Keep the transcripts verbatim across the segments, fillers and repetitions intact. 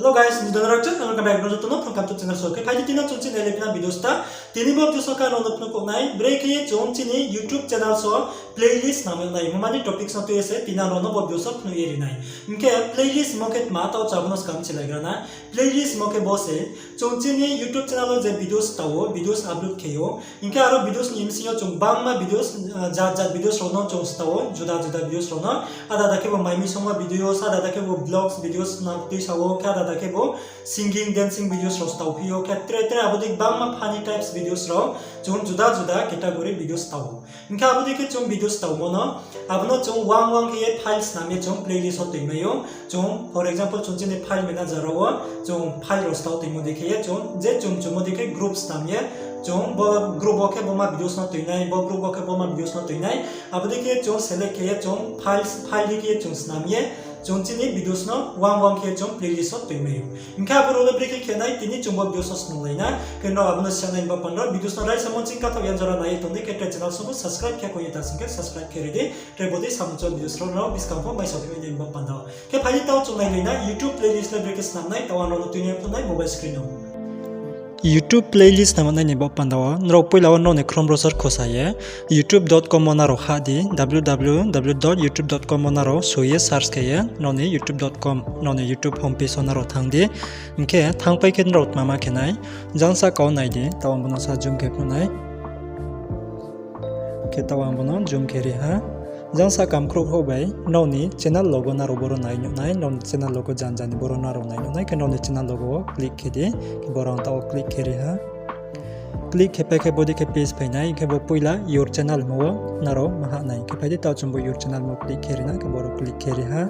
Hello guys, nidon rakchak ang ka background joto no phone kaptu channel so khe phai di tini chung chini le pina videos ta. Tini bo videos o ka no no phnuh kok nai, brekhe ye chung chini YouTube channel so playlist snam yag nai, mani topics no tui ye se tini ang no no bo videos o phnuh ye ri nai. Hing khe playlist mo khe tma tao chabo no skam chilai gra na. Playlist mo khe bo se, chung chini YouTube channel o je videos tao, videos upload khe ou. Hing khe aro videos ni bsing yo chung bangma videos, ah, jat jat videos rao no chung stao, juda juda videos rao no. Ada ada khe bo mai misongma videos, ada ada khe bo vlogs videos na tui sa ou, khe ada ada khe bo singing, dancing videos rao stao phi ou, khe tre tre abo dei bangma funny types videos rao, chung juda juda category videos tao. Hing khe abo dei khe chung videos tao mo no, abo no chung wang wang khe ye file snam ye chung playlist o tui mai ou. Chung, for example, chung chini file manager rao wo, chung file rao stao tuimo dei khe ye chung, je chung chumo dei khe group snam ye, chung bo group wo khe boma videos no tui nai, bo group wo khe boma videos no tui nai, abo dei khe chung select khe ye chung files, file dei khe ye chung snam ye, chung chini videos no wang wang khe chung playlist o tui mai ou. Hing khe abo rao le brekhe khe nai, tini chung bo videos o snunglai na, khe nrao abo no sisa nai ni bo panda wo videos no raisa mo ching kathaoh yan jora nai ye tong di, khe tre channel so bo subscribe khe koi ye ta sing khe subscribe khe ri di, tre bo dei samung chol videos rao nrao buskang pho mai saphimai nai ni bo panda wo. Khe phai di tao chung nailai na, YouTube playlist le brekhe snam nai, tao ang nrao no tui ni phnuh nai mobile screen o. YouTube playlist snam nai ni bo panda wo, nrao poila wo nrao ni Chrome browser khosa ye, youtube dot com wo nrao hah di, www dot youtube dot com wo nrao soi ye search khe ye, nrao ni youtube dot com, nrao ni YouTube home page wo nrao thanng di. Hing khe thanngpai khe nrao tma ma khe nai, jang sahka wo nai di, tao ang bo no sa zoom khe phnuh nai. Khe tao ang bo no zoom khe ri ha. Jang sahka mkhrouh khrouh bai nrao ni channel logo nrao boro nai nuh nai, nrao ni channel logo jan jan ni boro nrao nai nuh nai, khe nrao ni channel logo wo click khe di, khe boro ang tao click khe ri ha. Click khe pai khe bo dei khe page phai nai, khe bo poila your channel mo wo nrao ma hah nai, khe phai di tao chung bo your channel mo click khe ri na, khe boro click khe ri ha.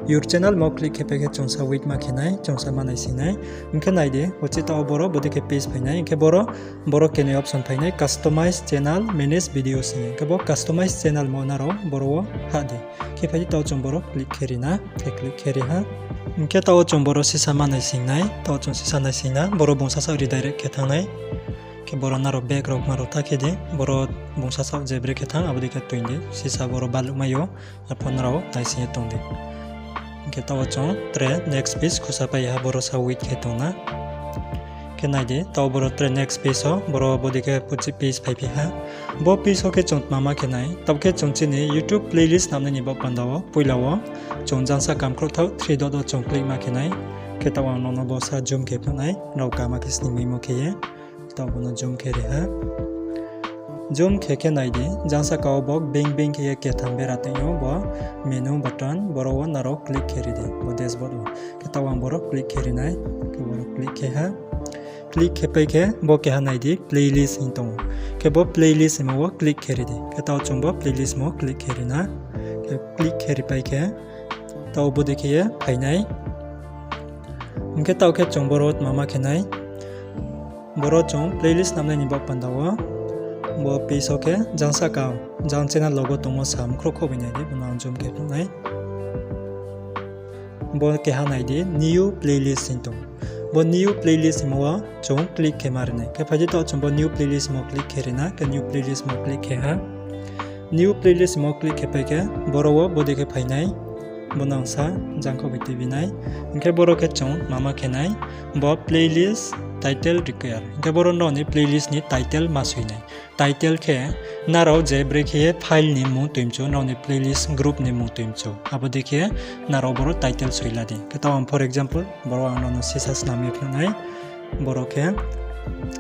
Your channel mo click khe pai khe chung sa wait ma khe nai, chung sa ma naising nai. Hing khe nai di, uchih tao boro bo dei khe page phai nai, hing khe boro, boro keni option phai nai, customize channel, manage videos hing ye. Khe bo customize channel mo nrao boro wo hah di. Khe phai di tao chung boro click khe ri na, khe click khe ri ha. Hing khe tao chung boro sisa ma naising nai, tao chung sisa naising na, boro bung sasaoh redirect khe thanng nai. Khe boro nrao back rao kma rao ta khe di, boro bung sasaoh je brekhe thanng, abo dei khe tui di, sisa boro baluh mai ou. Arphuh nrao naising ye tong di. Hing khe tao chung tre next page khosa pai ha, boro sa wait khe tong na. Khe nai di, tao boro tre next page o, boro bo dei khe uchih page phaiphi ha. Bo page o khe chung tma ma khe nai, tao khe chung chini YouTube playlist snamnai ni baoh panda wo, poila wo, chung jang sahka mkhrouh thaoh three dot wo chung click ma khe nai. Khe tao ang nrao no bo sa zoom khe phnuh nai, nrao kama khe sningmaimo khe ye. Tao bo no zoom khe ri ha. Zoom khe khe nai di, jang sahka wo bo bing bing khe ye ketham bera tong ou bo menu button, boro wo nrao click khe ri di, bo dashboard wo. Khe tao ang boro click khe ri nai, khe boro click khe ha. Click khe pai khe bo keha nai di playlist hing tong ou. Khe bo playlist hingmo wo click khe ri di. Khe tao chung bo playlist mo click khe ri na. Khe click khe ri pai khe tao bo dei khe ye phai nai. Hing khe tao khe chung boro tma ma khe nai. Boro chung playlist snamnai ni baoh panda wo, bo page o khe jang sahka, jang channel logo tongmo sa mkhrouh khrouh bai nai di, bo no ang zoom khe phnuh nai. Bo keha nai di, new playlist hing tong. Bo new playlist hingmo wo chung click khe ma ri nai. Khe phai di tao chung bo new playlist mo click khe ri na, khe new playlist mo click khe ha. New playlist mo click khe pai khe boro wo bo dei khe phai nai. Bo no ang sa jangkhaoh bai tuibi nai. Hing khe boro khe chung tma ma khe nai, bo playlist title require. Hing khe boro nrao ni playlist ni title ma soi nai. Title khe nrao je brekhe ye file ni mmung tuimchu, nrao ni playlist group ni mmung tuimchu, abo dei khe nrao boro title soi la di. Khe tao ang for example boro ang nrao no sisa snam ye phnuh nai. Boro khe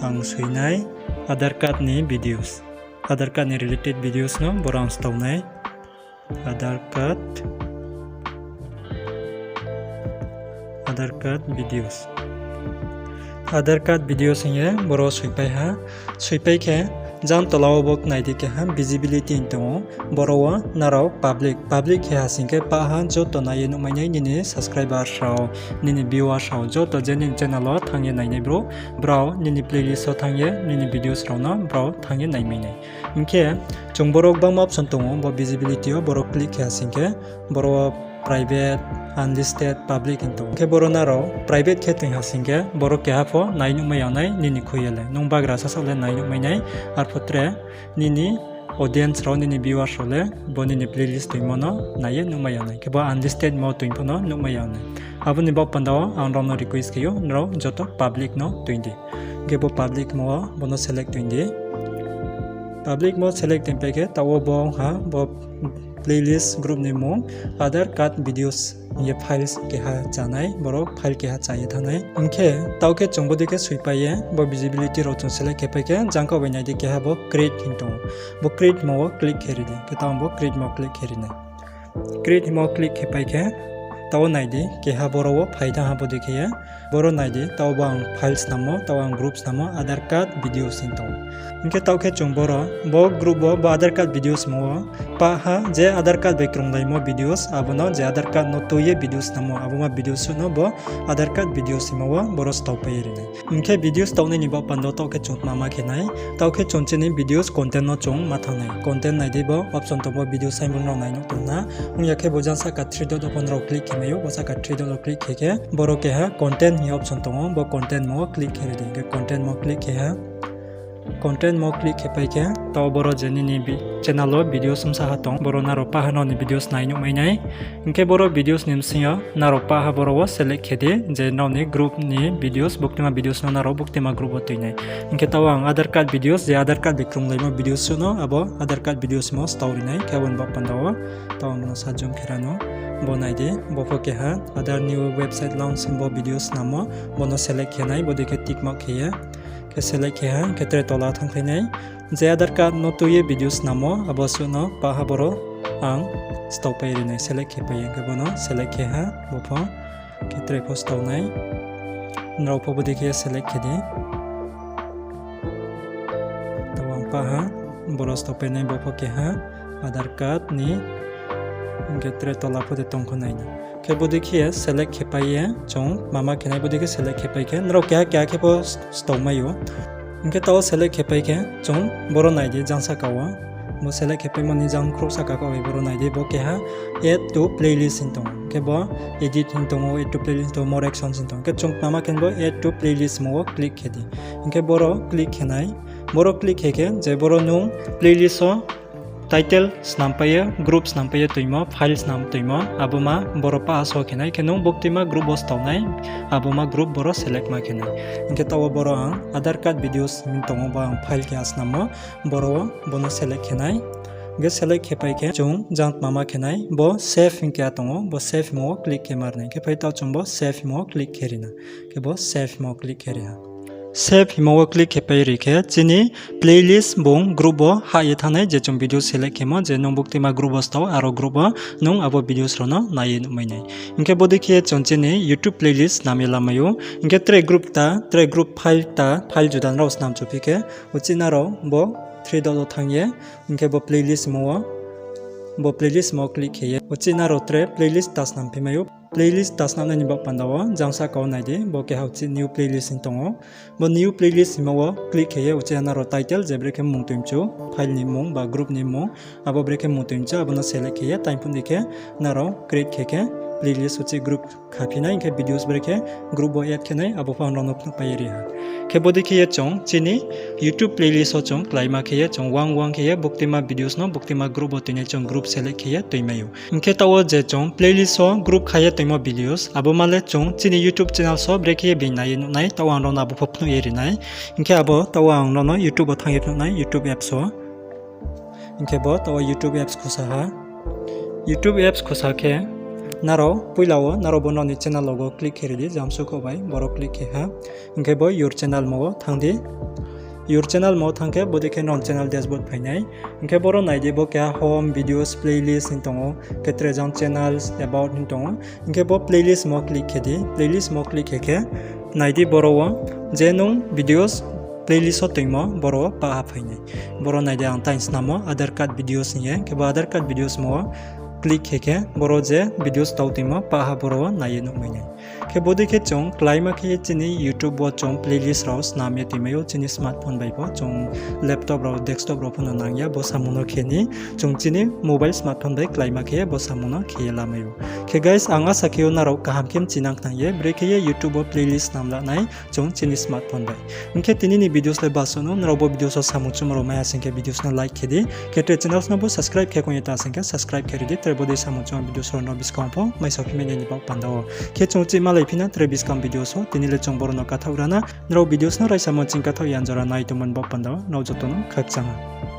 ang soi nai Aadhaar card ni videos. Aadhaar card ni related videos no boro ang stao nai. Aadhaar card, Aadhaar card videos. Aadhaar card videos hing ye boro soipai ha. Soipai khe jang tola wo bo nai di keha visibility hing tong ou. Boro wo nrao public, public khe ha sing khe pah ha joto nai ye nuhmai nai nini subscribers rao, nini viewers rao, joto je nini channel wo thanng ye nainai brouh, brao nini playlist wo thanng ye nini videos rao no brao thanng ye naimai nai. Hing khe chung boro gbangma option tong ou, bo visibility wo boro click khe ha sing khe boro wo private, unlisted, public hing tong ou. Hing khe boro nrao private khe toing ha sing khe boro keha pho nai nuhmai ya nai nini khui ye le. Nung bagra sasaoh le nai nuhmai nai, arphuh tre nini audience rao, nini viewers rao le bo nini playlist toingmo no nai ye nuhmai ya nai. Khe bo unlisted mo toing pho no nuhmai ya nai. Abo ni baoh panda wo ang rao no request khe ou, nrao joto public no toing di. Khe bo public mo wo bo no select toing di. Public mo select toing pai khe taoh wo bo ong ha bo playlist group ni mmung Aadhaar card videos hing ye files keha chá nai, boro file keha chá ye thanng nai. Hing khe taoh khe chung bodei khe soipai ye bo visibility rao chung select khe pai khe jangkhaoh bai nai di keha bo create hing tong ou. Bo create mo wo click khe ri di, khe taoh bo create mo click khe ri nai. Create hingmo click khe pai khe, taoh wo nai di, keha boro wo phai thanng ha bodei khe ye. Boro nai di, taoh bo ang file snammo, taoh ang group snammo, Aadhaar card videos hing tong ou. Hing khe taoh khe chung boro, bo group wo, bo Aadhaar card videos hingmo wo, pah ha je Aadhaar card bai krunglaimo videos, abo no je Aadhaar card no tui ye videos snammo, abo ma videos suh no bo Aadhaar card videos hingmo wo boro stao pai ye ri nai. Hing khe videos staonai ni baoh panda wo taoh khe chung tma ma khe nai, taoh khe chung chini videos content no chung ma thanng nai. Content nai di bo option tong bo video saimung rao nai nuh tong na. Ong ya khe bo jang sahka three dot wo pho nrao click khe mai ou, bo sahka three dot wo click khe khe boro keha content hing ye option tong ou, bo content mo wo click khe ri di. Hing khe content mo click khe ha. Content mo click khe pai khe, taoh boro je nini channel wo videos msa ha tong, boro nrao pah ha nrao ni videos nai nuhmai nai. Hing khe boro videos ni bsing yo nrao pah ha boro wo select khe di, je nrao ni group ni videos, buktima videos no nrao buktima group wo tui nai. Hing khe taoh ang Aadhaar card videos, je Aadhaar card bai krunglaimo videos suh no, abo Aadhaar card videos mo stao ri nai, khe abo ni baoh panda wo, taoh ang no sa zoom khe ra no, bo nai di, bo pho keha Aadhaar new website launch hing bo videos snammo, bo no select khe nai, bodei khe tick mark khe ye, khe select khe ha, khe tre tola thanngkhlai nai, je Aadhaar card no tui ye videos snammo, abo suh no pah ha boro ang stao pai ri nai, select khe pai ye, khe bo no select khe ha, bo pho, khe tre pho stao nai, nrao pho bodei khe select khe di. Taoh ang pah ha, boro stao pai nai, bo pho keha Aadhaar card ni, hing khe tre tola pho de tong kho nai na. Khe bodei khe select khe pai ye, chung mama khe nai bodei khe select khe pai khe, nrao keha keha khe pho stao mai ou. Hing khe taoh wo select khe pai khe, chung boro nai di jang sahka wo. Bo select khe paimo ni jang khrouh sahka kau bai boro nai di, bo keha add to playlist hing tong ou. Hing khe bo edit hing tong ou, add to playlist hing tong ou, more actions hing tong ou. Hing khe chung mama khe bo add to playlist mo wo click khe di. Hing khe boro click khe nai. Boro click khe khe, je boro nung playlist wo title snam pai ye, group snam pai ye toingmo, file snam toingmo, abo ma boro pah so khe nai, khe nung buktima group wo stao nai, abo ma group boro select ma khe nai. Hing khe taoh wo boro ang Aadhaar card videos hing tong ou, bo ang file keha snammo, boro wo bo no select khe nai. Hing khe select khe pai khe chung jang mama khe nai, bo save hing keha tong ou, bo save hingmo wo click khe mar nai. Khe phai taoh chung bo save hingmo wo click khe ri na. Khe bo save hingmo wo click khe ri ha. Save hingmo wo click khe pai ri khe chini playlist bung group wo hah ye thanng nai, je chung video select khemo, je nung buktima group wo stao, aro group wo nung abo videos rao no nai ye nuhmai nai. Hing khe bodei khe chung chini YouTube playlist snam ye lamai ou. Hing khe tre group ta, tre group file ta, file juda nrao snam chuphi khe, uchih nrao bo three dot wo thanng ye, hing khe bo playlist mo wo, bo playlist mo wo click khe ye, uchih nrao tre playlist ta snam phi mai ou. Playlist ta snam nai ni baoh panda wo jang sahka wo nai di, bo keha uchih new playlist hing tong ou. Bo new playlist hingmo wo click khe ye uchih nrao title je brekhe mmung toing mchu, file ni mmung ba group ni mmung, abo brekhe mmung toing mchu, abo no select khe ye, time phung di khe nrao create khe khe playlist uchih group kha phi nai, hing khe videos brekhe group wo add khe nai, abo pho ang nrao no phnuh pai ye ri ha. Khe bodei khe ye chung chini YouTube playlist wo chung kláima khe ye chung wang wang khe ye buktima videos no buktima group wo toinai chung group select khe ye toimai ou. Hing khe taoh wo je chung playlist wo group kha ye toimo videos, abo ma le chung chini YouTube channel so brekhe ye being nai ye nuh nai, taoh wo ang nrao no abo pho phnuh ye ri nai. Hing khe abo taoh wo ang nrao no YouTube wo thanng ye phnuh nai, YouTube apps wo. Hing khe bo taoh wo YouTube apps khusa ha. YouTube apps khusa khe nrao poila wo nrao bo nrao ni channel logo click khe ri di, jamsu kho bai boro click khe ha. Hing khe bo your channel mo wo thanng di. Your channel mo wo thanng khe bodei khe nrao channel dashboard phai nai. Hing khe boro nai di, bo keha home, videos, playlist hing tong ou, khe tre jang channels, about hing tong ou. Hing khe bo playlist mo click khe di, playlist mo click khe khe nai di boro wo je nung videos playlist wo toingmo boro wo pah ha phai nai. Boro nai di ang tai snammo Aadhaar card videos hing ye, khe bo Aadhaar card videos mo wo click khe khe boro je videos tau toingmo pah ha boro wo nai ye nuhmai nai. Khe bodei khe chung kláima khe ye chini YouTube wo chung playlist rao snam ye tuimai ou chini smartphone bai pho, chung laptop rao, desktop rao pho no nang ya bo samung no khe ni, chung chini mobile smartphone bai kláima khe ye bo samung no khe ye lamai ou. Khe guys, ang asa khe ou nrao kaham khe mchinang khnang ye brekhe ye YouTube wo playlist snam la nai chung chini smartphone bai. Hing khe tini ni videos le basuh no, nrao bo videos wo samung chumrao mai ha sing khe videos no like khe di, khe tre channels no bo subscribe khe kong ye ta sing khe subscribe khe ri di, tre bodei samung chum videos rao no buskang pho mai saophi mai nai ni baoh panda wo. Khe chung chih malai phi na tre buskang videos wo, tini le chung boro no kathaoh ra na, nrao videos no raisa mo ching kathaoh yan jora nai tongmo ni baoh panda wo nrao joto no khakchang ha.